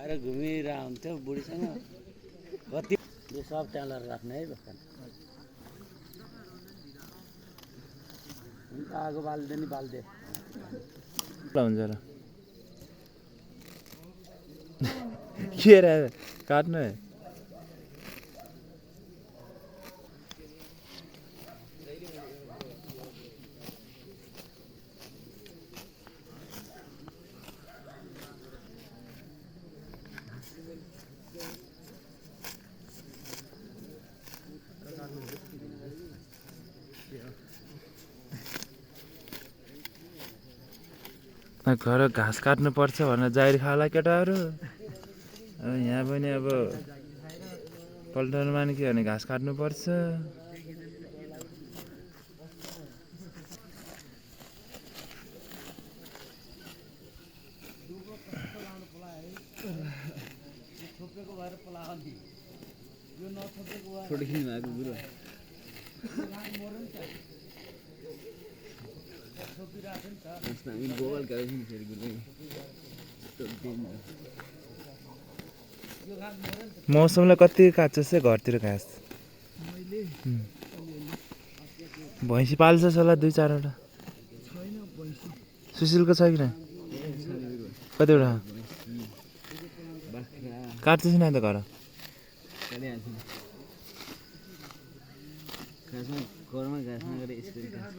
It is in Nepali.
आएर घुमिरहेको हुन्थ्यो बुढीसँग कति यो सब त्यहाँ लगेर राख्ने है भर्खर हुन्छ आगो बाल्दे नि बाल्दे हुन्छ र के रे काट्नु है घर घाँस काट्नु पर्छ भनेर जाहिर खाला केटाहरू अब यहाँ पनि अब पल्टन माने के भने घाँस काट्नु पर्छ मौसमलाई कति काट्छस् है घरतिर घाँस भैँसी पाल्छस् होला 2-4वटा सुशीलको छ कि न कतिवटा काट्छस् नि त घर घरमा घाँस नगरे यसरी घाँस